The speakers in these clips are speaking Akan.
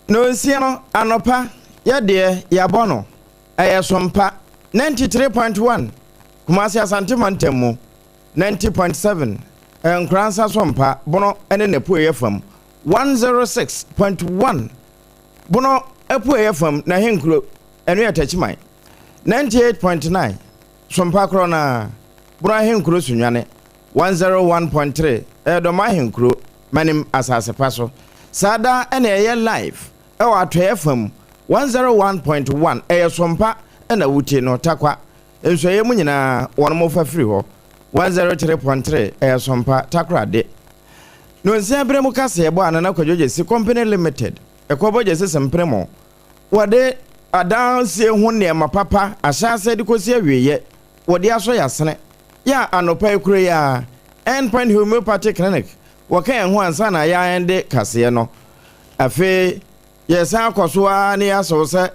Nonsia no anɔpa yɛ deɛ yɛabɔ no ɛyɛ Sompa 93.1 Kumasi Asante mantam mu, 90.7 Nkoransa Sompa Bono ne n'apueeɛ fam, 106.1 Bono apueeɛ fam n'ahenkuro ɛno yɛ Takyiman, 98.9 Sompa korɔ no ara Bono ahenkuro Sunyani, 101.3 ɛyɛ Dɔm ahenkuro Manim asase pa so. Saa da na ɛyɛ live ɛwɔ atɔeɛ fam 101.1 ɛyɛ Sompa na wotie no Tarkwa nsuaeɛ mu nyinaa wɔnom fa firi hɔ 103.3 ɛyɛ Sompa Takoradi. Nonsia berɛ mu kaseɛbɔ a Nana Kwadwo Gyasi Company Limited ɛkɔbɔ Gyasi Sempremo wɔde adansie ho nneɛma papa ahyɛaseɛ de kɔsi awieɛ wɔde asɔ yɛasene yɛ a anɔpa yi koro yi ara End Point Homeopathy Clinic wɔka yɛn ho ansa na yɛande kaseɛ no. Afei yɛsan akɔ so ara ne yɛasɔw sɛ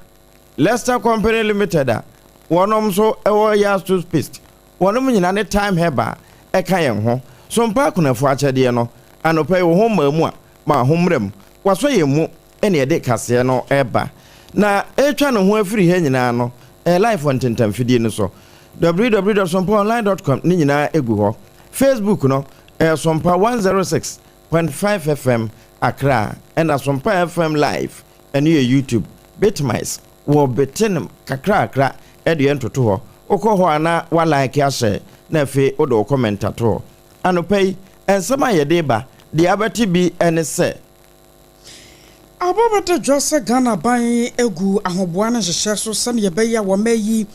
Leicester Company Limited a wɔnom nso wɔ Yas Toothpaste, wɔnom nyinaa ne Thyme Herbal ɛka yɛn ho. Sompa Akunafoɔ akyɛdeɛ no, anɔpa yi wo ho mmaa mu a, ma ho mmra mu. Wasɔ yɛn mu na yɛde kaseɛ no reba. Na ɛretwa ne ho afiri ha nyinaa no, ɛyɛ live wɔ ntentamfidie no so. www.sompaonline.com ne nyinaa gu hɔ. Facebook no, ɛyɛ Sompa 106.5 FM Accra, ɛna Sompa FM Live, ɛno yɛ YouTube. Bitmice, wɔ bete no kakrakra de yɛn toto hɔ. Wokɔ hɔ a na wa like ahyɛ na afei wode wo comment ato hɔ. Anɔpa yi, nsɛm a yɛde reba, deɛ abɛte bi ne sɛ. Aba bɛda dwa sɛ Ghana aban agu ahoboa ne nhyehyɛe so sɛnea ɛbɛyɛ a wɔayi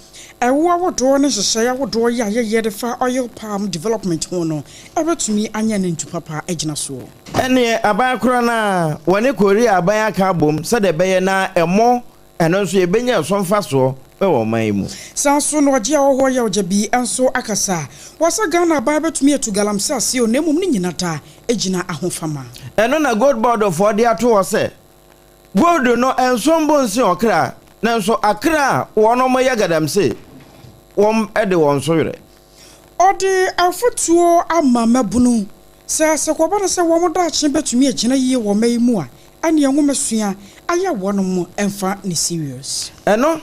ɛwo ahodoɔ ne nhyehyɛe ahodoɔ yi a yɛyɛ de fa oil palm development ho no bɛtumi anya ne ntu papa agyina soɔ. Ɛnneɛ aban korɔ no ara wɔne Korea aban aka abom sɛdeɛ ɛbɛyɛ na ɛmo ɛno nso yɛbɛnya ɛso mfasoɔ wɔ ɔman yi mu. Saa nso na ɔgye a ɔwɔ hɔ yɛ ɔgya bi nso akasa. Wɔ sɛ Ghana aban bɛtumi atu galamsey ase o na mmom ne nyina da gyina ahofama. Ɛno na Gold Board foɔ de ato hɔ sɛ gold no nsom bo nsen ɔkra nanso akra a wɔnom yɛ galamsey wɔn de wɔn so werɛ. Ɔde afotuo ama mmabunu sɛ sɛ kɔba no sɛ wɔn daakye bɛtumi agyina yie wɔ ɔma yi mu a, ɛneɛ nwomasua ayɛ wɔnom mfa ne serious. Ɛno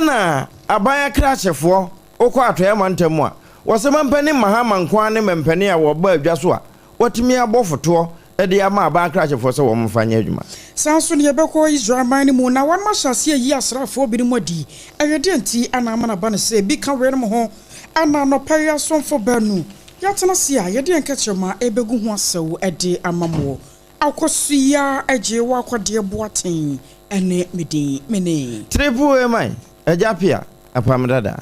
na aban akrakyefoɔ wokɔ atɔeɛ mantam mu a, wɔse mampanin Mahama nko ara ne mampanin a wɔba adwa so a watumi abɔ fotoɔ de ama aban akrakyefoɔ sɛ wɔn mfa nyɛ adwuma. Saa nso na yɛbɛkɔ Israel man no mu, na wɔnom ahyɛ aseɛ ayi asraafoɔ binom adi. Ɛyɛ deɛn nti na ama no aba no sɛ bi ka weinom ho? Ɛna anɔpa yi asomfo baanu yɛatena ase a yɛde yɛn kɛtrɛma rebɛgu ho asau de ama moɔ. Akosua Agyei Wakwadeɛ Boateng ne me din. Me ne. Triple A man, Agya Pia, Apam Dada.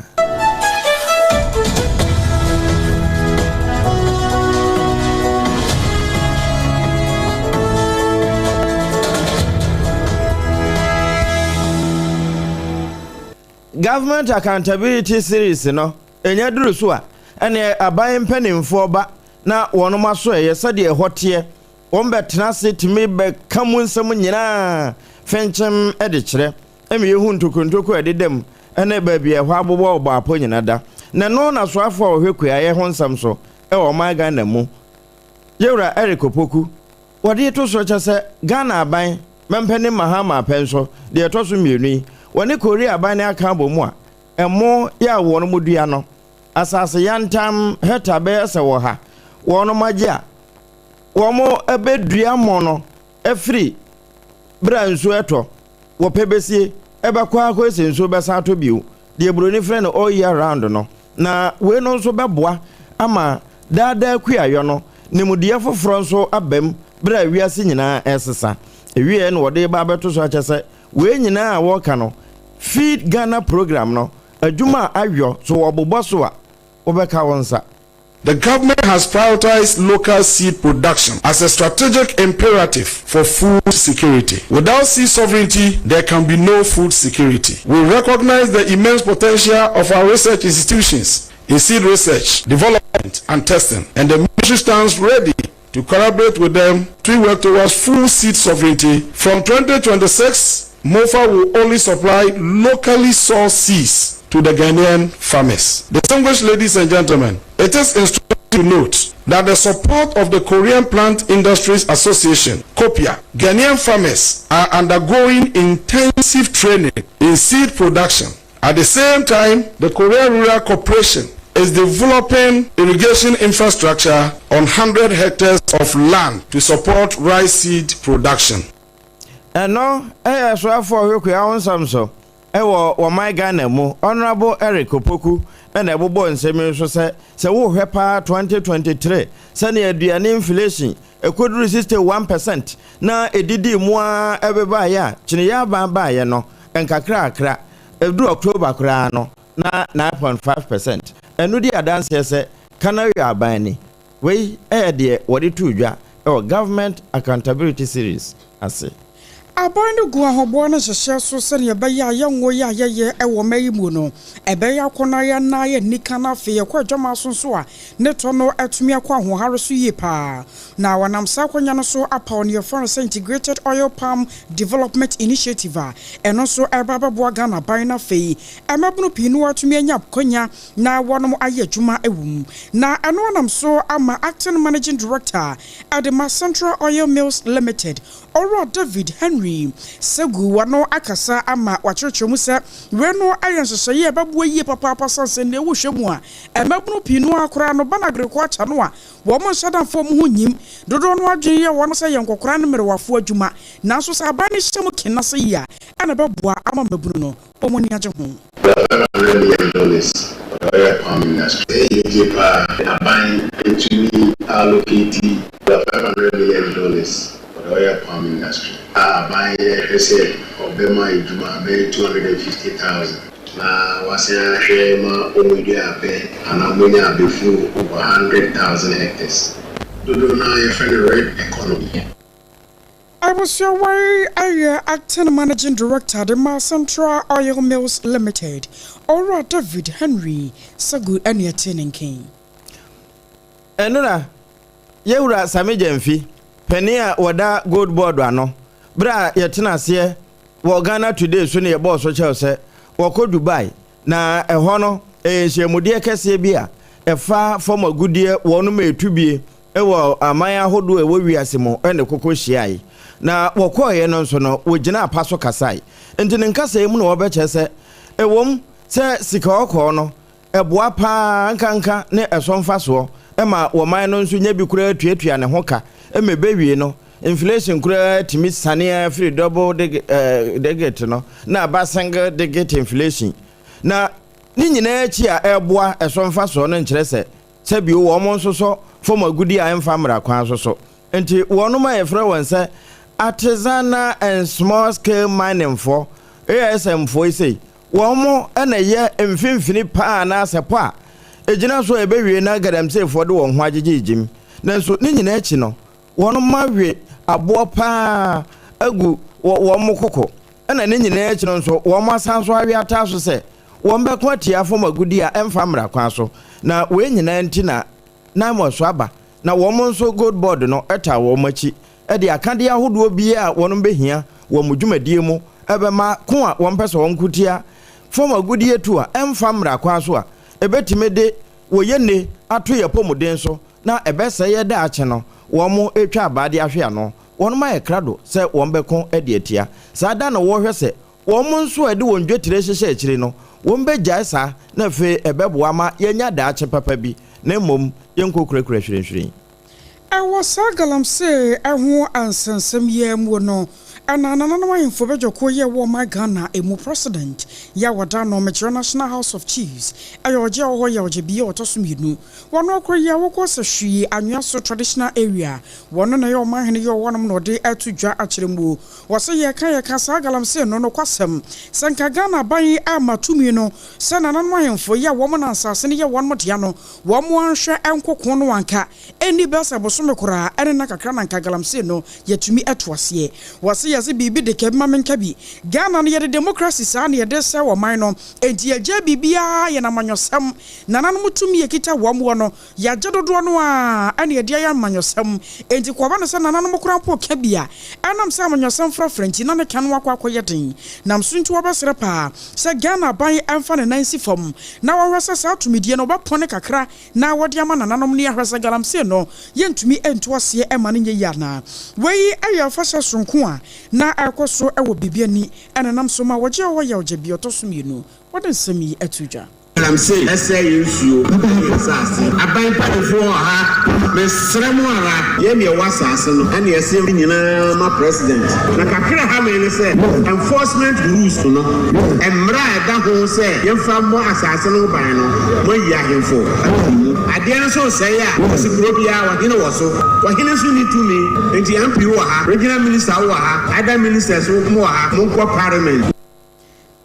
Government Accountability Series no nya duru so a, ɛneɛ aban mpanimfoɔ ba na wɔnom asoɛeɛ sɛdeɛ ɛhɔ teɛ, wɔn bɛtena ase tumi bɛka mu nsɛm nyinaa fenkyem de kyerɛ ma yɛhu ntokontoku a ɛdeda mu ne baabi a ɛhɔ abobɔ bɔ apɔ nyina da. Na ɛno na soafoɔ a wɔhwɛ kuayɛ ho nsɛm so wɔ ɔman Ghana mu, Yɛwura Eric Opoku, wɔde to so kyɛ sɛ Ghana aban mampanin Mahama apɛn so deɛ ɛtɔ so mmienu yi, wɔne Korea aban no aka abɔ mu a ɛmo yɛ a wɔn dua no asase yantam hɛta bɛyɛ sɛ wɔ ha wɔn agye a wɔn bɛdua mo no afiri berɛ a nsuo ɛtɔ wɔpɛ bɛsie ɛbɛkɔ akɔ sɛ nsuo bɛsan atɔ bio deɛ buroni frɛ no all year round no. Na wei no nso bɛboa ama daadaa kuayɔ no nimdeɛ foforɔ nso aba mu berɛ a wiase nyinaa ɛresesa. Ewie na wɔde ba abɛto so akyɛ sɛ wei nyinaa a wɔreka no Feed Ghana program no adwuma a ayɔ so wɔbobɔ so a wobɛka wo nsa. The government has prioritized local seed production as a strategic imperative for food security. Without seed sovereignty, there can be no food security. We recognize the immense potential of our research institutions in seed research, development, and testing, and the ministry stands ready to collaborate with them to work towards full seed sovereignty. From 2026, MOFA will only supply locally sourced seeds. to the Ghanaian farmers. Distinguished ladies and gentlemen, it is instructive to note that the support of the Korean Plant Industries Association, KOPIA, Ghanaian farmers are undergoing intensive training in seed production. At the same time, the Korean Rural Corporation is developing irrigation infrastructure on 100 hectares of land to support rice seed production. Ɛno yɛ soafoɔ ɔhwɛ ho nsɛm so ɛwɔ wɔman Ghana mu, Honourable Eric Opoku, ɛna ɛbobɔ nsɛm yi nso sɛ wohwɛ paa 2023 sɛnea aduane inflation ɛkɔduru 61% na ɛdidi mu a ɛbɛbaeɛ a kyiniyɛ aban baeɛ no nkakrakra ɛduru October koraa no na 9.5%. Ɛno di adanseɛ sɛ kanayo aban ni. Wei ɛyɛ deɛ wɔde to dwa ɛwɔ Government Accountability Series ase. Aban no gu ahoboa no hyehyɛ so sɛnea ɛbɛyɛ a yɛnwo yɛ a yɛyɛ ɛwɔ mma yi mu no ɛbɛyɛ akɔnɔ yɛ na yɛ nika no. Afei yɛkɔ adwama so nso a ne tɔ no atumi akɔ ahoɔhare so yie paa, na wɔnam saa akɔnya no so apaw ne yɛfrɛ no sɛ Integrated Oil Palm Development Initiative a ɛno nso ɛba bɛboa Ghana ban no. Afei ɛmɛbono pii no atumi anya akɔnya na wɔnom ayɛ adwuma ɛwɔ mu, na ɛno anam so ama acting managing director ɛde ma Central Oil Mills Limited, Ɔwura David Henry Segu, wano akasa ama wakyerɛkyerɛ mu sɛ wei no ayɛ nhyehyɛeɛ a ɛbɛboa yie papaapa, san sɛ nea ɛwɔ hwɛ mu a ɛmɛbono pii no akora no ba na agriculture no a wɔn nhyɛ danfoɔ mu ho nyim dodoɔ no adwene yɛ wɔn sɛ yɛ nkɔkora ne mmerɛwafoɔ adwuma, nanso sɛ aban no hyɛ mu kena sɛ yie a ɛna ɛbɛboa ama mmabunu no wɔn ani agye ho. $500 million for the oil palm industry. Ɛyɛ yie paa aban ntumi allocate $500 million for the oil palm industry. A aban yɛ hwɛ sɛ ɔbɛma edwuma bɛyɛ 250,000 na wasan ahwɛ ma wɔn dua abɛ anaa wɔn anya abɛfu over 100,000 hectares. Dodoɔ naa yɛfrɛ no red economy. Abusuawari ayɛ acting managing director de ma Central Oil Mills Limited, Ɔwura David Henry Sagu, ɛne ɛte ne nkɛn. Ɛnora yɛwura Sammy Gyamfi, panin a wɔda Gold Board ano, berɛ a yɛtena aseɛ wɔ Ghana Today so ne yɛbɔɔ so kyɛw sɛ wɔkɔ Dubai na ɛhɔ no ɛyɛ nhyiamudeɛ kɛseɛ bi a ɛfa fam agudeɛ wɔnom ɛtu bie ɛwɔ aman ahodoɔ a ɛwɔ wiase mu ɛne koko hyiae. Na wɔkɔɔeɛ no nso no wɔgyina apa so kasae, nti ne nkasa yi mu na wɔbɛkyerɛ sɛ ɛwom sɛ sika ɔkɔɔ no ɛboa paa nkanka ne ɛsɔ mfasoɔ ɛma wɔman no nso nya bi koraa tuatua ne ho ka ɛma ɛbɛwie no inflation koraa tumi sane afiri double digit no na aba single digit inflation. Na ne nyinaa akyi a ɛboa ɛsɔ mfasoɔ no nkyerɛ sɛ sɛbio wɔn nso so fam agudi a ɛmfa mmara kwan so so. Nti wɔnom a yɛfrɛ wɔn sɛ artisanal and small scale mining foɔ, ASM foɔ yi, sei wɔn mo ɛna ɛyɛ mfimfini paa anaasɛ pɔ a ɛgyina so a ɛbɛwie na galamseyfoɔ de wɔn ho agyegye gyim. Nanso ne nyinaa akyi no wɔn awe aboɔ paa agu wɔn mo koko, ɛna ne nyinaa akyi no nso wɔn asan so awe ataa so sɛ wɔn bɛko atia fam agudi a ɛmfa mmara kwan so. Na wei nyinaa nti na nan so aba na wɔn nso Gold Board no ɛta wɔn akyi ɛde akadeɛ ahodoɔ biara a wɔn bɛhia wɔ mo dwumadie mu ɛbɛma ko a wɔn pɛ sɛ wɔn ko tia fam agudie tu a ɛmfa mmara kwan so a ɛbɛtumi de wɔyɛ nne ato yɛ pɔmuden so na ɛbɛsɛ yɛ daakye no. Wɔn mo atwa abaade ahwe ano, wɔn mo ayɛ krado sɛ wɔn bɛko de atia saa da na wɔrehwɛ sɛ wɔn mo nso a ɛde wɔn dwetire hyehyɛ akyire no wɔn bɛgyae saa, na afei ɛbɛboa ma yɛnya daakye papa bi na mmom yɛnkɔ kurakura hwirenhwiren. Ɛwɔ saa galamsey ɛho ansɛnsɛm yi mu no ɛna nananom ahemfo bɛdwɔkuo yɛ wɔ ɔman Ghana emu president yɛ a wɔda no mekyerɛ National House of Chiefs, ɛyɛ ɔgye a wɔhɔ yɛ ɔgye bia ɔtɔ so mmienu wɔn akɔ yi a wɔkɔ sɛ hwee anwea so traditional area wɔn na ɛyɛ ɔman hene yɛ ɔwɔnom na ɔde ɛto dwa akyerɛ mu. Wɔsɛ yɛka saa galamsey no no kwasɛm sɛ nka Ghana aban ama tumi no sɛ nananom ahemfo yi a wɔn na nsase no yɛ wɔn mo dea no wɔn anhwɛ nkoko no anka ɛni bɛsɛ bosome koraa ɛne na kakra na nka galamsey no yɛtumi ɛto aseɛ. Wɔsɛ yɛse biribi de ka bi ma menka bi. Ghana no yɛde democracy saa na yɛde sɛe ɔman no, enti yɛgyae biribiara yɛn amanyɔsɛm. Nananom tumi a ɛkita wɔn wɔ no, yɛagye dodoɔ no ara na yɛde ayɛ amanyɔsɛm. Enti kɔba no sɛ nananom koraa mpo reka bi a, ɛnam sɛ amanyɔsɛm frafra nti na ne ka no akɔ akɔyɛ den. Nam so nti wɔbɛsrɛ paa sɛ Ghana aban mfa ne nan nsi fam na wɔnhwɛ sɛ saa tumidie no wɔbɛpɔne kakra na wɔde ama nananom ne ahwɛ sɛ galamsey no yɛntumi ntu aseɛ mma no nyɛ yie anaa. Wei yɛ afahyɛ soronko a na ɛrekɔ so wɔ Bibiani na ɛnam so ma wɔgye ɔwɔ yaw gya bi ɔtɔ so mmienu. Wɔde nsɛm yi ato dwa. Galamsey ɛsɛe yɛn nsuo ne yɛn nsaase. Aban mpaninfoɔ wɔ ha, mesrɛ mo ara. Yɛn deɛ ɛwɔ asaase no ɛna yɛse yɛn nyinaa ma president. Na kakra ɛha me ne sɛ enforcement rules no, mmara a ɛda ho sɛ yɛmfa mmɔ asaase no ho ban no, moayi ahemfo afiri mu. Adeɛ no nso resɛe a, wɔse kuro biara ɔhene wɔ so. Ɔhene nso nni tumi. Enti MP wɔ ha, regional minister wɔ ha, other ministers mo wɔ ha, monkɔ parliament.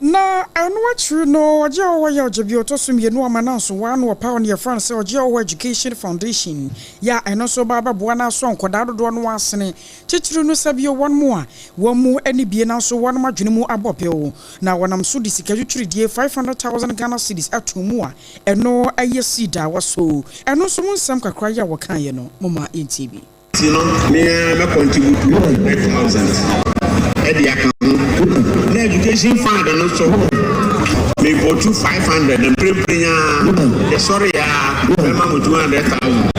Na ɛno akyiri no, ɔgye a ɔwɔ yɛ ɔgye ɔtɔ so mmienu ama nanso waa no ɔpaw no yɛfrɛ no sɛ ɔgye a ɔwɔ Education Foundation yɛ a ɛno nso ba bɛboa no asɔ nkɔdaa dodoɔ no asene titiri no sɛ bio wɔn mu a wɔn mu ani bie nanso wɔn adwene mu abɔ pew na wɔnam so de sika twitwiridie 500,000 Ghana cedis ato mu a ɛno ɛyɛ seed a wɔso ɛno nso mu nsɛm kakra yi a wɔkaeɛ no moma yɛntie bi. Ti no me ara mɛ contribute 5,000 ɛde aka ho na education fund no so me vote 500 na mprempren a yɛsɔre a mɛma mo 200,000.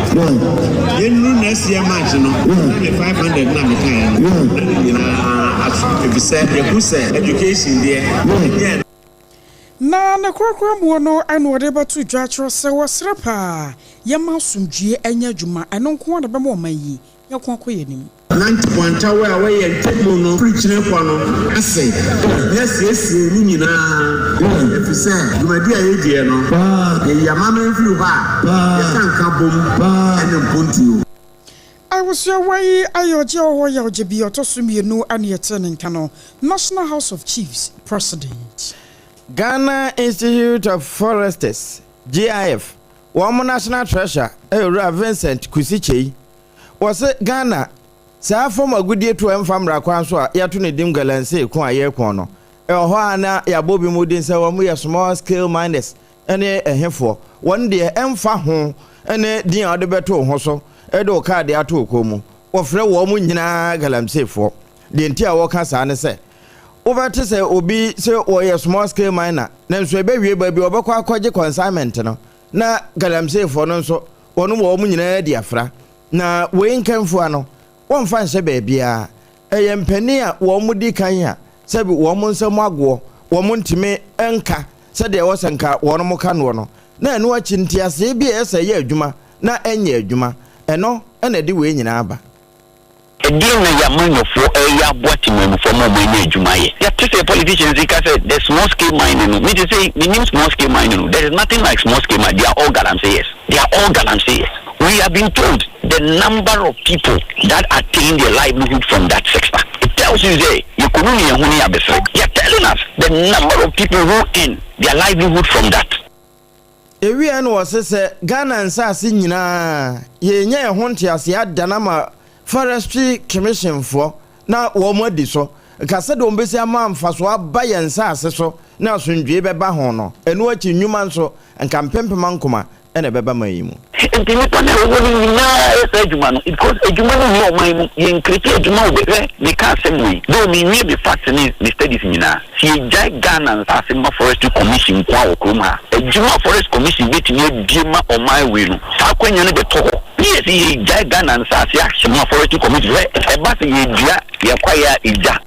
Yɛnuru next year March no na me 500 na mekaeɛ no na ne nyinaa aso efisɛ yɛhu sɛ education deɛ ɛnyɛ. Na ne korakora muo no ɛna wɔde bɛto dwa kyerɛ sɛ wɔsrɛ paa yɛma asomdwie ɛnyɛ adwuma, ɛno nko ara na bɛma ɔman yi yɛko akɔ yɛn anim. Nante kwantawa a wɔyɛ ntɛmu no firikyine kɔ no ase na asiesie ne nyinaa ɛfiri sɛ dwumadi a yɛdiɛ no yɛyi amammerɛ mfiri hɔ a yɛsa nka bom ɛne mpontuo. Awusuawa yi ayɛ ɔgye a ɔwɔ yɛ ɔgye bi ɔtɔ so mmienu ɛne yɛte ne nka no, National House of Chiefs President. Ghana Institute of Foresters, GIF, wɔn National Treasurer ɛyɛ Vincent Kusi Kyei. Wɔse Ghana saa fam agudie to ɛmfa mmara kwan so a yɛato ne dim galamsey ko a yɛrekɔn no, ɛwɔ hɔ a na yɛabɔ bi mu din sɛ wɔn yɛ small scale miners ne ɛhefoɔ. Wɔn deɛ ɛmfa ho ne din a wɔde bɛto wo ho so de wo kaade ato wo kɔn mu, wɔfrɛ wɔn nyinaa galamseyfoɔ. Deɛ nti a wɔka saa ne sɛ wobɛte sɛ obi sɛ wɔyɛ small scale miner, nanso ɛbɛwie baabi wɔbɛkɔ akɔgye consignment no na galamseyfoɔ no nso wɔn wɔ wɔn nyinaa di afra. Na wei nkamfua no wɔmfa nhyɛ baabiara. Ɛyɛ mpanin a wɔn di kan a sɛbi wɔn nsam agoɔ wɔn ntumi nka sɛdeɛ ɛwɔ sɛ nka wɔn ka noɔ no, na ɛno akyi nteaseɛ bi a ɛsɛ yɛ adwuma na ɛnyɛ adwuma, ɛno ɛna ɛde wei nyinaa ba. Ɛdeɛn na yɛ amanyɔfoɔ ɛyɛ aboa temamufoɔ ma ɔmo anya adwuma yɛ? Yɛte sɛ politicians yi ka sɛ the small scale mining no, mete sɛ menim small scale mining no. There is nothing like small scale mining. They are all galamseyers. They are all galamseyers. We have been told the number of people that attain their livelihood from that sector. It tells you say yɛkɔnu ne yɛn ho ne yɛabɛsere. They are telling us the number of people who earn their livelihood from that. Ewia no wɔse sɛ Ghana nsase nyinaa yɛnya ɛho nteaseɛ adane ama Forestry Commission foɔ na wɔn adi so nka sɛdeɛ wɔn bɛsi ama mfasoɔ aba yɛn nsase so na asomdwee bɛba ho no, ɛno akyi nnwuma nso nka mpempem ankoma ɛna ɛbɛba man yi mu. Nti nipa no a ɛwɔ no nyinaa yɛ saa adwuma no because adwuma no nni ɔman mu. Yɛnkreti adwuma wɔ bɛhwɛ meka asɛm wei though menwie me facts ne me studies nyinaa. Sɛ yɛgyae Ghana nsase ma Forestry Commission nko a wɔ kurom ha, adwuma Forest Commission bɛtumi abie ma ɔman wei no, saa akwanya no bɛtɔ hɔ. Ne yɛ sɛ yɛgyae Ghana nsase ahyɛ ma Forestry Commission sɛ ɛba sɛ yɛdua yɛn kwaeɛ a ɛgya.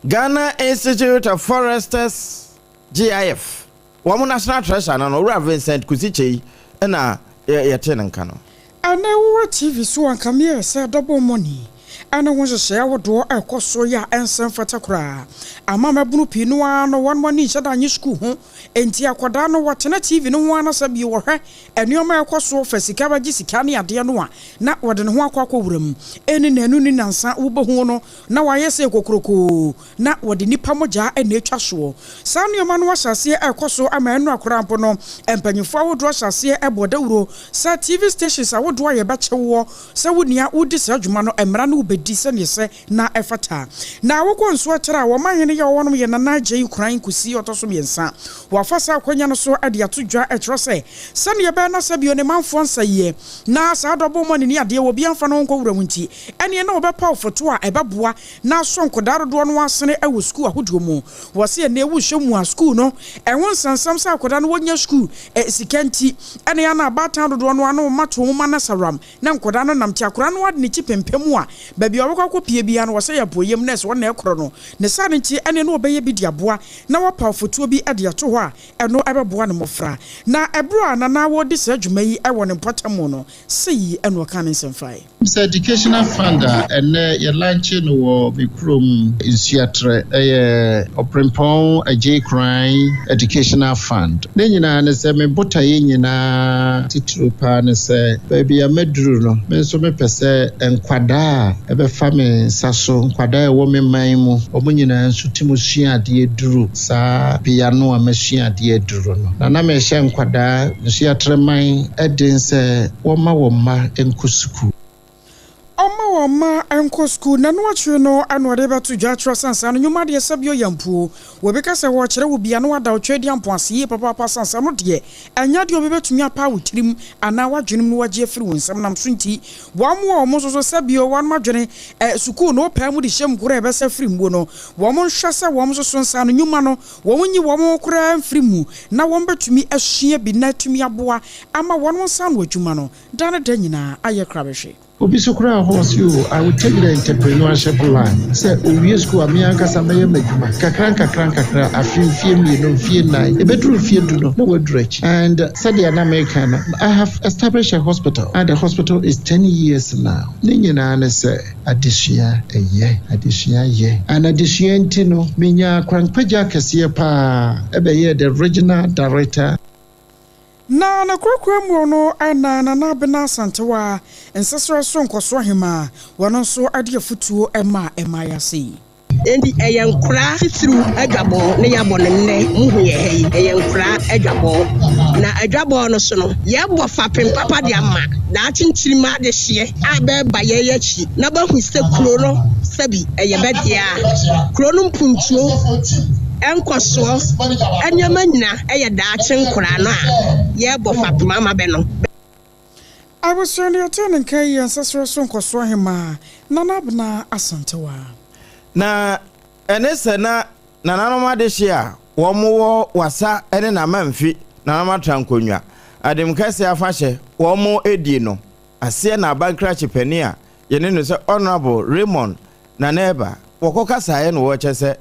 Ghana Institute of Foresters, GIF, wɔn National Treasurer no, Owura Vincent Kusi Kyei na yɛte ne nka no. Ɛnɛ wowɔ TV so anka meyɛ sɛ double money ɛne ho nhyehyɛeɛ ahodoɔ ɛkɔ so yɛ a ɛnsɛ mfata koraa ama mabunu pii no ara no wɔn ani nhyɛ da nye sukuu ho. Enti akwadaa no wɔtena TV no ho ara na sɛ bio wɔhwɛ nneɛma a ɛkɔ so fa sika bɛgye sika ne adeɛ no a na wɔde ne ho akɔ akɔwura mu. Ɛni nanu ne nansa wobɛhu no na wayɛ sɛ kokorokoo na wɔde nipa mogya na atwa soɔ. Saa nneɛma no ahyɛ aseɛ ɛrekɔ so ama ɛno akora mpo no mpanyinfoɔ ahodoɔ ahyɛ aseɛ ɛbɔ dawuro sɛ TV stations ahodoɔ a yɛbɛkyɛ woɔ sɛ wo nua wodi saa adwuma no mmara no wobɛdi. wɔbɛdi sɛdeɛ ɛsɛ na ɛfata. Na wokɔ nsuo akyɛrɛ a, wɔn ahene yɛ wɔnom yɛ Nana Agyei Koran Kusi ɔtɔ so mmiɛnsa. Wɔafa saa akwanya no so de ato dwa kyerɛ sɛ, sɛdeɛ ɛbɛyɛ na sɛbio ne manfoɔ nsa yie na saa dɔbɔ mu anini adeɛ wɔ obiara mfa ne ho nkɔ wuram nti, ɛneɛ na wɔbɛpaw foto a ɛbɛboa na asɔ nkɔdaa dodoɔ no asene wɔ sukuu ahodoɔ mu. Wɔse ɛnɛ wohwɛ mu a sukuu no ɛho nsɛnsɛm sɛ akɔdaa no wɔnya sukuu sika nti ɛne ana abaatan dodoɔ no ano ma to wɔn ma no asaram na nkɔdaa no nam nti akɔdaa no ade ne ti pempem a baabi a ɔbɛkɔ akɔ pie biara no wɔsɛ yɛ apuoyam nurse wɔn na ɛkorɔ no ne saa no nti ɛne no wɔbɛyɛ bi de aboa na wɔpaw fotuo bi de ato hɔ a ɛno ɛbɛboa ne mmɔfra. Na ɛberɛ a Nana wɔredi saa dwuma yi wɔ ne mpɔtam no, sei na ɔkaa ne nsɛm fae. Sɛ Educational Fund a ɛnnɛ yɛ lankye no wɔ me kurom Nsuatrɛ, ɛyɛ Ɔprempɔn Agyei Koran Educational Fund. Ne nyinaa ne sɛ me botaeɛ nyinaa titiriw paa ne sɛ baabi a maduru no me nso mepɛ sɛ nkwadaa a ɛbɛfa me nsa so, nkwadaa a ɛwɔ me man mu, wɔn nyinaa nso tumi sua adeɛ duru saa bea no a masua adeɛ aduru no. Na na mehyɛ nkwadaa Nsuatrɛ man den sɛ wɔmma wɔn mma nkɔ sukuu. Ɔmma wɔn mma nkɔ sukuu. Na ɛno akyiri no na ɔde bɛto dwa akyerɛ sɛ ansa no nnwuma deɛ sɛbi ɔyɛ mpuo. Obi ka sɛ wɔrekyerɛ wo bi a na wada wo Tweaduampɔn ase yie papaapa sane sɛ ɛno deɛ ɛnyɛ adeɛ a obi bɛtumi apaa wo tirim anaa w'adwenem na wagye afiri wo nsam nam so nti wɔn a wɔn nso so sɛbi wɔn adwene sukuu no wopaa mu de hyɛ mu koraa a ɛbɛsɛ afiri muo no wɔn nhwɛ sɛ wɔn nso so nsa ano nnwuma no wɔn nyi wɔn ho koraa mfiri mu na wɔn bɛtumi asua bi na atumi aboa ama wɔn nsa ano adwuma no da ne da nyinaa ayɛ krabɛhwɛ. Obi so koraa wɔ hɔ ɔse oh I will take the entrepreneurship line sɛ owie school a me ankasa mɛyɛ m'adwuma nkakra nkakra nkakra afe mfie mmienu mfie nnan ɛbɛduru mfie du no na waduru akyi and sɛdeɛ na meka no I have established a hospital and the hospital is ten years now ne nyinaa ne sɛ Adesua yɛ, adesua yɛ. And adesua nti no, menyaa kwanpagya kɛseɛ paa bɛyɛɛ the regional director. Na ne korakora muo no na Nana Abena Asantewaa, Nseserɛ so Nkɔsoɔ Ahemaa, wɔno nso de afutuo maa mmaeɛ ase yi. Enti ɛyɛ nkoraa titiriw adwabɔ ne yɛabɔ no nnɛ muhu yɛ ha yi. Ɛyɛ nkoraa adwabɔ. Na adwabɔ no so no, yɛbɔ fapem papa de ama daakye nkyirimma adehyeɛ a bɛreba yɛn akyi na bɛahu sɛ kuro no sɛbi ɛyɛ bɛ dea. Kuro no mpuntuo, nkɔsoɔ, nneɛma nyina ɛyɛ daakye nkoraa no a yɛrebɔ fapem ama bɛ no. Abusua no yɛtee ne nka yi yɛ nsɛsrɛ so nkɔsoɔ ahemaa Nana Abena Asantewaa. Na ɛne sɛ na nananom adehye a wɔn wɔ Wassa ne Namanfi nananom atra nkonnwa adem kɛse afahyɛ wɔn redie no aseɛ na abankrakye panin a yɛne no sɛ Honourable Raymond Nana Eba wɔkɔ kasaeɛ no wɔkyɛ sɛ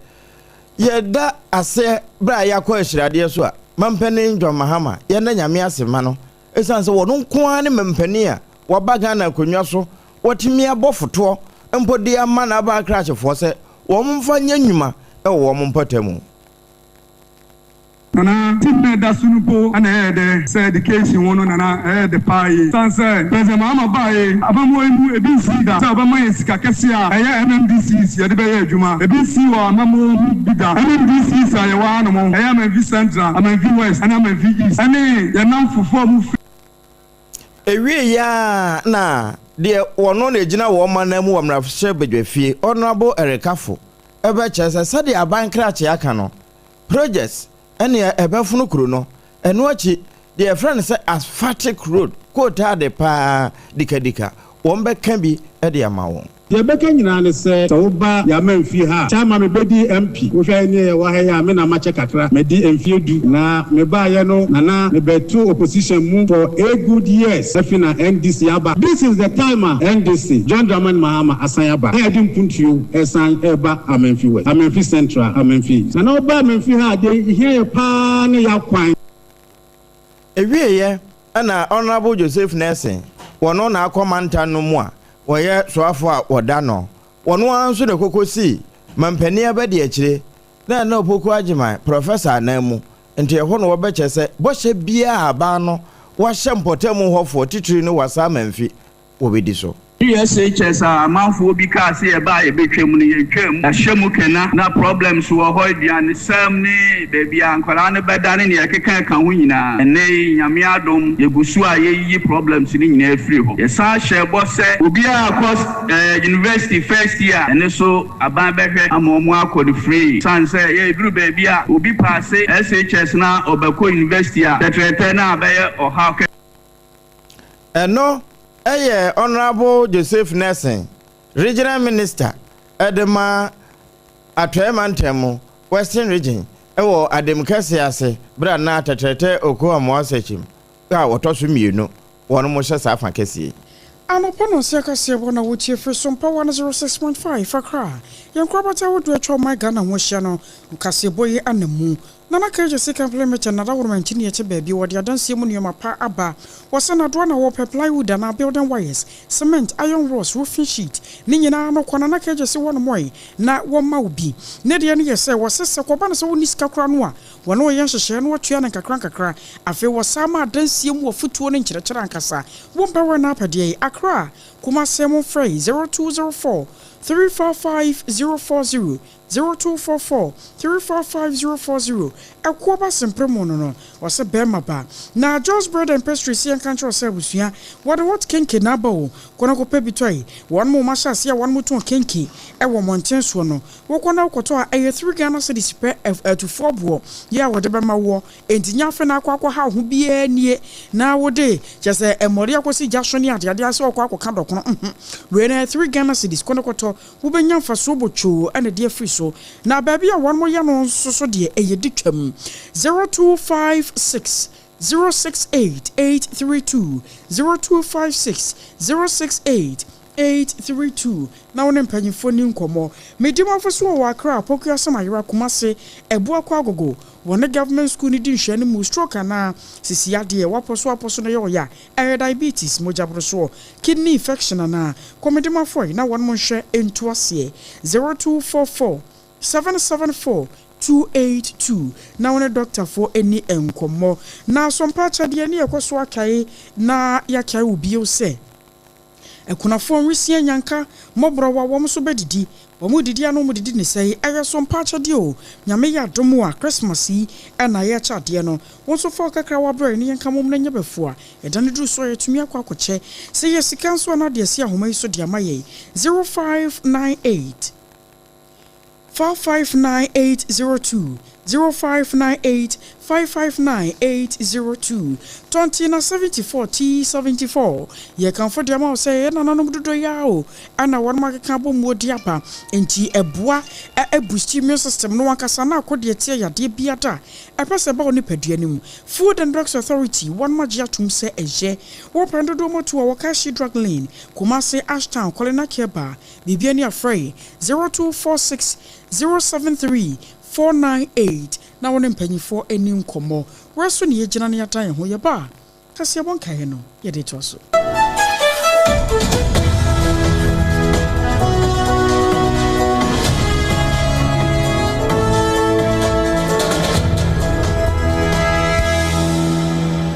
yɛda aseɛ berɛ a yɛakɔ ahyiradeɛ so a Mampanin John Mahama yɛnda Nyame ase ma no Esiane sɛ wɔno nko ara ne mampanin a waba Ghana akonnwa so watumi abɔ fotoɔ mpo de ama n'aban krakyefoɔ sɛ wɔn mfa nyɛ nnwuma wɔ wɔn mpɔtamu. Nana, team na ɛda so no mpo na ɛyɛ dɛ sɛ education wɔ no Nana, ɛyɛ dɛ paa yie. Sane sɛ President Mahama baeɛ amammuo yi mu ebi nsii da sɛ ɔbɛma yɛn sika kɛseɛ a ɛyɛ MMDCs yɛde bɛyɛ adwuma. Ebi nsii wɔ amammuo mu bi da. MMDCs a yɛwɔ hanom, ɛyɛ Amanfi Central, Amanfi West ne Amanfi East ne yɛn nnamfofoɔ a wɔfiri. Ɛwieeɛ ara na deɛ wɔno na ɛgyina wɔn man mu wɔ mmarahyɛbadwafie, Honourable Eric Affo, bɛkyerɛ sɛ sɛdeɛ aban krakye aka no, projects ne ɛbɛfono kuro no. Ɛno akyi, deɛ yɛfrɛ no sɛ asphaltic road, kootaa de paa dikadika, wɔn bɛka bi de ama wɔn. Deɛ ɛbɛka nyinaa ne sɛ, sɛ woba yɛn amanfie ha a, kyɛ ama mebɛdi MP. Wohwɛ neɛ yɛwɔ ha yi a, me na makyɛ kakra. Madi mfeɛ du. Na mebaeɛ no, na na mebɛto opposition mu for eight good years. Afei na NDC aba. This is the time a NDC, John Dramani Mahama asan aba a yɛde mpuntuo resan reba Amenfi West, Amenfi Central, Amenfi East. Na na woba Amenfi ha a, deɛ ɛhia yɛ pa ara ne yɛn akwan. Ɛwieeɛ na Honourable Joseph Nelson, wɔno na akɔ mantam no mu a wɔyɛ soafoɔ a wɔda no, wɔno ara nso na ɛkɔkɔsii mampanin abadiakyire na ɛna Opoku Agyemang, Professor anan mu, nti ɛhɔ na wɔbɛkyɛ sɛ bɔhyɛ biara a aban no wahyɛ mpɔtamu hɔfoɔ titiri ne Wassa Amanfi wɔbɛdi so. SHS a amanfoɔ bi kaa sɛ yɛba a yɛbɛtwam no, yɛntwaam. Yɛahyɛ mu kena na problems wɔ hɔ, aduanesɛm ne baabi a nkwadaa no bɛda ne nea ɛkeka ɛka ho nyinaa. Ɛnnɛ yi, Nyame adom, yɛgu so a yɛreyiyi problems no nyinaa afiri hɔ. Yɛsan hyɛɛ bɔ sɛ obiara a kɔ university first year, ɛno nso aban bɛhwɛ ama wɔn akɔ no free. Ɛsiane sɛ yɛduru baabi a obi paase SHS na ɔbɛkɔ university a, tɛtrɛtɛ no abɛyɛ ɔhaw kɛse. Ɛno yɛ Honourable Joseph Nelson, Regional Minister de ma Atɔeɛ Mantam mu, Western Region, wɔ Adem Kɛseɛ ase berɛ a na Tɛtrɛtɛ Okoh Amoah Sekyim a ɔtɔ so mmienu wɔnom hyɛ saa fa kɛseɛ yi. Anɔpa nɔnsia kaseɛbɔ na wotie firi Sompa 106.5 Accra. Yɛn nkorabata ahodoɔ atwa ɔman Ghana ho ahyia no kaseɛbɔ yi ananmu. Nana Kɛrɛgyɛ Sika Mplemɛtɛ Nana Woroma Nkyini Ɛte baabi wɔde adansie mu nnoɔma pa aba wɔ sɛ nadoa na wɔpɛ plywood anaa building wires, cement, iron rods, roofing sheet ne nyinaa no kɔ Nana Kɛrɛgyɛ se wɔnom ɔe na wɔma wo bi. Ne deɛ no yɛ sɛ wɔse sɛ kɔba no sɛ wonni sika koraa no a wɔne wo yɛ nhyehyɛɛ na wɔtua no nkakra nkakra. Afei wɔsan ma adansie mu afutuo ne nkyerɛkyerɛ ankasa. Wompɛ wɔ na apɛdeɛ yi Accra, Kumase momfrɛ yi 0204 355 040. 0244 345 040 Ɛkoɔ ba sempere mo no no ɔsɛ bɛɛma ba Na Joe's Bread and Pastry se yɛnka nkyerɛ wo sɛ abusua wɔde hot kenke na aba o Kɔ na kɔpɛ bi tɔ yi Wɔn mo mahyɛ aseɛ a wɔn mo tɔn kenke ɛwɔ mmɔnten soɔ no Wokɔ na wokɔtɔ a ɛyɛ three Ghana cedis pɛ Atufoɔ boɔ yɛ a wɔde bɛma woɔ Enti nyɛ afei na akɔ akɔha wo ho biara nie na wode kyerɛ sɛ mmɔre akɔsi gya so ne adeade asɛ wɔkɔ akɔka dɔkono mhm Wei no ɛyɛ three Ghana cedis kɔ na kɔtɔ Wobɛnya mfasoɔ botwoo na de afiri so, na baabi a wɔyɛ no nso so deɛ, ɛyɛ di twam. 0256 068 832, 0256 068 832, na wo ne mpanyimfoɔ nni nkɔmmɔ. Medi m'afosuo wɔ Accra, Pokuase Mayera, Kumase, Abuakwa Agogo, wɔne Government School no di nhwɛanimu, stroke anaa sisi adeɛ, wapɔ so apɔ so no yɛ ɔya, Ɛyɛ diabetes, mogyaborosoɔ, kidney infection anaa? Kɔ Medemafo na wɔnom nhwɛ ntu aseɛ. 0244 774 282 na wo ne dɔktafoɔ nni nkɔmmɔ. Na asɔmpa akyɛdeɛ ne yɛkɔ so akae na yɛakae wo bio sɛ, Akunafoɔ nwisiaa nyanka mmɔborɔwa wɔn nso bɛdidi. Wɔn didi a na wɔn didi ne sɛe, ɛyɛ so mpa akyɛdeɛ o, Nyame yɛ adom a Christmas yi na yɛrekyɛ adeɛ no, wo nso fa wo kakrawa brɛ na yɛnka mmom na nyɛ bafua, ɛda no duru so a yɛtumi akɔ akɔkyɛ, sɛ yɛ sika nso a na ade asi ahoma yi so de ama yɛn, 0598 559802, 0598 559802, Tɔnte na 74 T 74 Yɛkamfo de ama wo sɛ yɛn nananom dodoɔ yi ara o na wɔnom akeka abɔ muo de aba nti ɛboa ɛ boost immune system no ankasa na ako de atia yadeɛ biada a ɛpɛ sɛ ɛba wo nipadua no mu. Food and Drugs Authority wɔnom agye atom sɛ ɛyɛ. Wɔ pɛn dodoɔ moto a wɔ Kashi Drug Lane, Kumasi, Ashtown, Kɔlena Kiaba, Biribi ani afrɛ 0246 073 498 na wo ne mpanyimfoɔ nni nkɔmmɔ. Werɛ so na yɛgyina na yɛada yɛn ho. Yɛba a, kaseɛbɔ nkaeɛ no, yɛde toa so.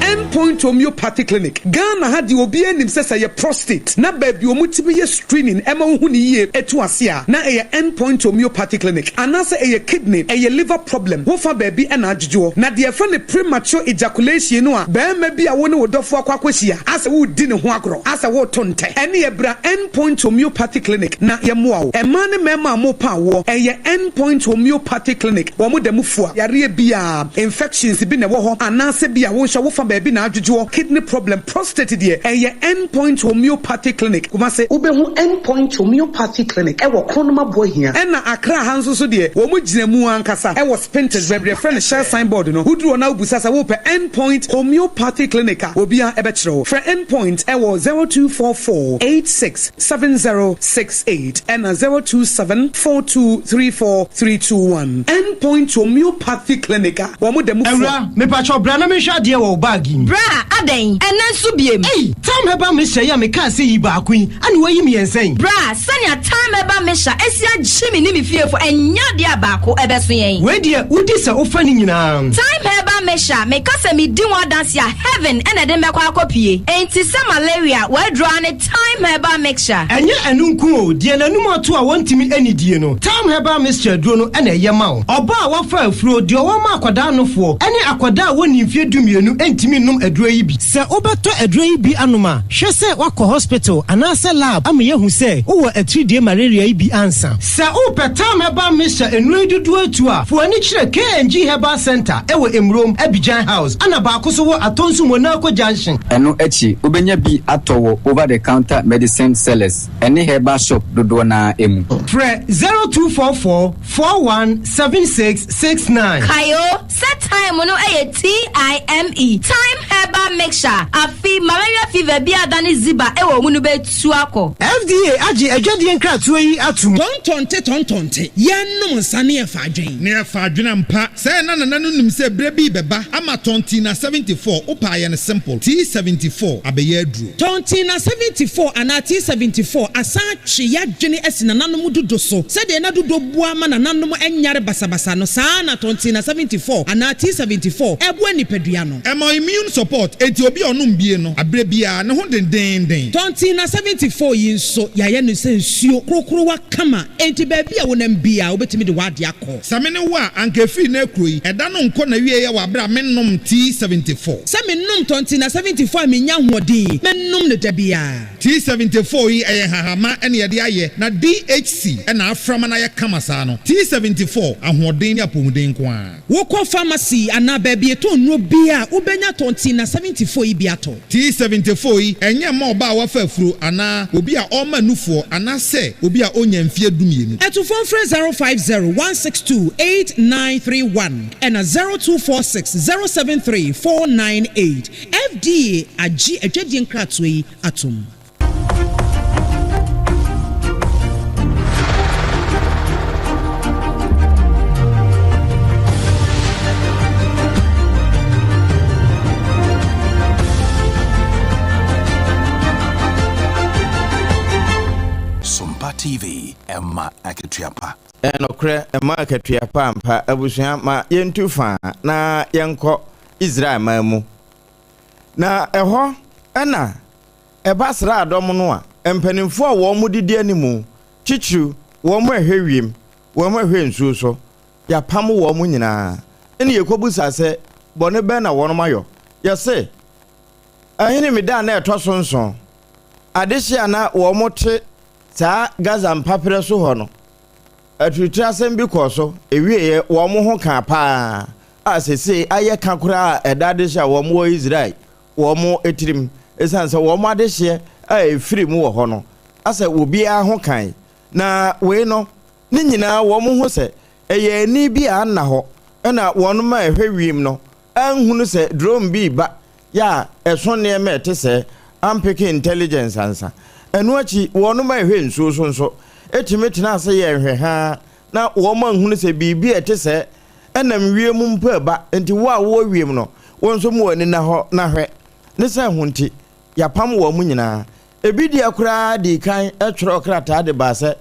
End Point Homeopathy Clinic, Ghana ha deɛ obiara nim sɛ sɛ ɛyɛ prostate na baabi a wɔtumi yɛ screening ɛma wohu no yie ɛtu ase a na ɛyɛ End Point Homeopathy Clinic anaasɛ ɛyɛ kidney, ɛyɛ liver problem, wofa baabi ɛna adwodwoɔ. Na deɛ yɛfrɛ no premature ejaculation no a barima bi a wo ne wo dɔfoɔ akɔ akɔhyia asɛ woredi ne ho agorɔ asɛ woreto ntɛ ɛneɛ bra End Point Homeopathy Clinic na yɛmmoa wo. Mmaa ne mmarima a morepa awoɔ ɛyɛ End Point Homeopathy Clinic wɔn da mu fua yareɛ biara. Infections bi na ɛwɔ hɔ anaasɛ bi a wo nso wofa baabi na adwodwoɔ, kidney problem, prostate deɛ ɛyɛ End Point Homeopathy Clinic, Kumasi. Wobɛhu End Point Homeopathy Clinic wɔ Kronom Aboahia. Ɛna Accra ha nso so deɛ wɔn gyina mu ankasa wɔ Spintex baabi yɛfrɛ no Shell sign board no, woduru hɔ na wobisa sɛ wopɛ End Point Homeopathy Clinic a obiara bɛkyerɛ wo. Frɛ End Point wɔ 0244 86 70 68 ɛna 027 4234 321. End Point Homeopathy Clinic a wɔn da mu fua. Awura, mepakyɛw bra na menhwɛ adeɛ wɔ wo bag yi mu. Bra! Bra, adɛn? Ɛnnɛ nso biem? Ei! Thyme Herbal Mixture yi a mekaa sɛ yi baako yi, ana woayi mmiɛnsa yi? Bra, sɛnea Thyme Herbal Mixture asi agye me ne me fiefo, ɛnyɛ adeɛ a baako bɛso yɛn. Wei deɛ, wodi sɛ wofa ne nyinaa. Thyme Herbal Mixture, meka sɛ medi ho adanse a, heaven na ɛde me bɛkɔ akɔpue. Enti sɛ malaria, w'aduro ara ne Thyme Herbal Mixture. Ɛnyɛ ɛno nko o, deɛ n'anum ato a wɔntumi nnidie no, Thyme Herbal Mixture aduro no na ɛyɛ ma wo. Ɔbaa a wafa afuro, deɛ ɔwɔ ma akwadaa nofoɔ, ne akwadaa a wɔnnii mfeɛ dumienu ntumi nnom aduro yi bi. Sɛ wobɛtɔ aduro yi bi anom a, hwɛ sɛ woakɔ hospital anaasɛ lab ama yɛahu sɛ wowɔ atiridie malaria yi bi ansa. Sɛ wopɛ Thyme Herbal Mixture nnuro yi dodoɔ atu a, fa w'ani kyerɛ KNG Herbal Centre wɔ Emurom, Abidjan House, ɛna baako nso wɔ Atonsu Monaco Junction. Ɛno akyi, wobɛnya bi atɔ wɔ over the counter medicine sellers ne herbal shop dodoɔ no ara mu. Frɛ 0244 41 76 69. Kae o, sɛ thyme no yɛ TIME, Thyme Herbal Mixture, afe malaria fever bi a adane ziba wɔ mu no bɛtu akɔ. FDA agye adwadie nkratoɔ yi atom. Tɔntɔnte tɔntɔnte, yɛnnom nsa ne yɛfa adwen. Ne yɛfa adwene ampa. Sɛɛ na nana no nim sɛ berɛ bi rebɛba ama Tɔntina 74, wopɛ a yɛ no simple, T74 abɛyɛ aduro. Tɔntina 74 anaa T74 asan atwe y'adwene asi nananom dudo so. Sɛdeɛ na dudo boa ma nananom nyare basabasa no, saa ara na Tɔntina 74 anaa T74 boa nipadua no. Ɛma immune support, enti obi a ɔnom bie no, aberɛ biara, ne ho dendeenden. Tɔntina 74 yi nso, yɛayɛ no sɛ nsuo korokorowa kama, enti baabi a wonam biara, wobɛtumi de w'adeɛ akɔ. Sɛ me ne wo a, anka ɛfiri nnɛ rekuro yi, ɛda no nkɔ n'awieɛ wɔ aberɛ a mennom T74. Sɛ menom Tɔntina 74 a mennya ahoɔden yi, mɛnom no da biara. T74 yi, ɛyɛ nhahama na yɛde ayɛ, na DHC na afra ma no ayɛ kama saa no. T74, ahoɔden ne apɔmuden nko ara. Wokɔ pharmacy anaa baabi yɛtɔn nnuro biara a, wobɛnya Tɔntina 74 yi bi atɔ. T74 yi, ɛnyɛ mma ɔbaa a wafa afuro anaa obi a ɔrema nufoɔ anaasɛ obi a ɔnnya mfeɛ dumienu. Atufoɔ mfrɛ 050 162 8931 ɛna 0246 073 498. FDA agye adwadie nkratoɔ yi atom. Sompa TV, ɛma akatua pa. Ɛyɛ nokorɛ, ɛma akatua pa ampa. Abusua, ma yɛntu fã na yɛnkɔ Israel man mu. Na ɛhɔ na ɛba sraadɔm no a, mpanimfoɔ a wɔdidi anim, titiriw wɔn a ɛhwɛ wiem, wɔn a ɛhwɛ nsuo so, yɛapam wɔn nyinaa. Ɛnna yɛkɔbisaa sɛ, Bɔne bɛn na wɔn ayɔ? Yɛse, Ɛhene me da a na ɛtɔ so nson, adehye a na wɔte saa Gaza mpaperɛ so hɔ no, aturuturasɛm bi kɔɔ so, ɛwieeɛ wɔn ho kaa paa, a seesei ayɛ ka koraa a ɛda adehye a wɔwɔ Israel wɔn tirim, esiane sɛ wɔn adehyeɛ a ɛfiri mu wɔ hɔ no, asɛ obiara ho kan. Na wei no, ne nyinaa wɔn ho sɛ ɛyɛ ani bi a anna hɔ na wɔn ma ɛhwɛ wiem no anhunu sɛ drone bi reba yɛ a ɛso nneɛma a ɛte sɛɛ ampeke intelligence ansa. Ɛno akyi, wɔn ma ɛhwɛ nsuo so nso tumi tena ase yɛ nhwɛhaa na wɔn anhunu sɛ biribi a ɛte sɛɛ Ɛnam wiem mpo ɛba, enti wo a wowɔ wiem no, wo nso ma w'ani nna hɔ na hwɛ. Ne sɛ ho nti, yɛapam wɔn nyinaa. Ebi deɛ koraa dii kan twerɛɛ krataa de baa sɛ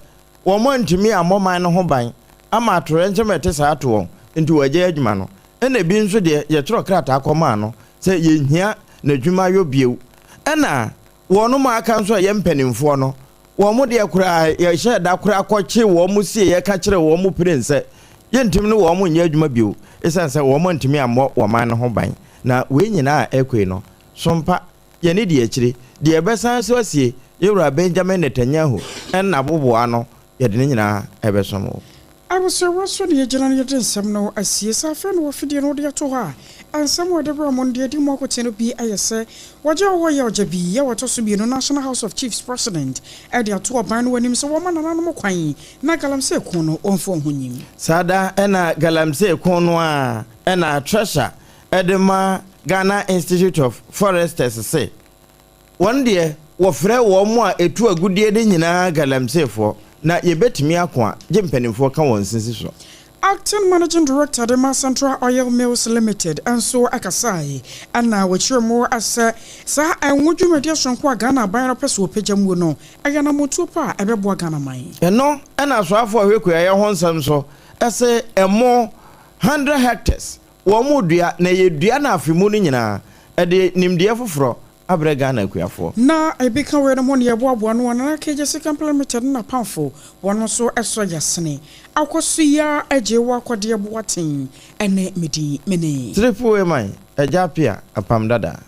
wɔantumi ammɔ man no ho ban ama atoyerɛnkyɛm a ɛte saa ato wɔn, enti wɔagyae adwuma no. Ɛnna ebi nso deɛ, yɛtwerɛɛ krataa kɔmaa no sɛ yɛnhia n'adwumayɔ bio. Ɛnna Wɔnom a aka nso a ɛyɛ mpanimfoɔ no, wɔn deɛ koraa yɛhyɛɛ da koraa kɔkyee wɔn sieeɛ ka kyerɛɛ wɔn piren sɛ yɛntumi ne wɔn nyɛ adwuma bio ɛsiane sɛ wɔn antumi ammɔ wɔn man no ho ban. Na wei nyinaa a ɛrekɔ yi no, so mpa yɛne di akyire? Deɛ ɛbɛsan so asie yɛn wura Benjamin Netanyahu nna boboa ano, yɛde ne nyinaa bɛsom wo. Abusua so na yɛgyina na yɛde nsɛm no asie. Sɛ afei na wɔ afidie no wode ato hɔ a, nsɛm a wɔde brɛ mo no deɛ ɛdi mu akoten no bi yɛ sɛ, wɔgye a wɔyɛ ɔgya bi yɛ wɔtɔ so mmienu National House of Chiefs President de ato ɔban no anim sɛ wɔmma nananom kwan na galamsey ko no wɔmfa wɔn ho nyim. Saa da na galamsey ko no ara na Treasurer de ma Ghana Institute of Foresters se Wɔn deɛ, wɔfrɛ wɔn a ɛtu agudeɛ no nyinaa galamseyfoɔ, na yɛbɛtumi ako a, gye mpanimfoɔ ka wɔn sisi so. Acting Managing Director de ma Central Oil Mills Limited nso kasae na wɔkyerɛ mu sɛ saa ngo dwumadie sononko a Ghana aban no pɛ sɛ wɔpagya muo no, ɛyɛ anammɔntuo pa a ɛbɛboa Ghana man. Ɛno na asoafoɔ a wɔhwɛ kuayɛ ho nsɛm so se ɛmo 100 hectares wɔn dua na ɛyɛ dua no afe mu no nyinaa ɛde nimdeɛ foforɔ abrɛ Ghana akuafoɔ. Na ebi ka weinom ho ne yɛboaboa ano a Nana Kegye Sika Limited ne n'apamfo wɔn nso sɔ yasene. Akɔ so yi ara agye wo akɔdeɛ Boateng ne me din mene. Triple A man, Agya Appiah, Apam Dada.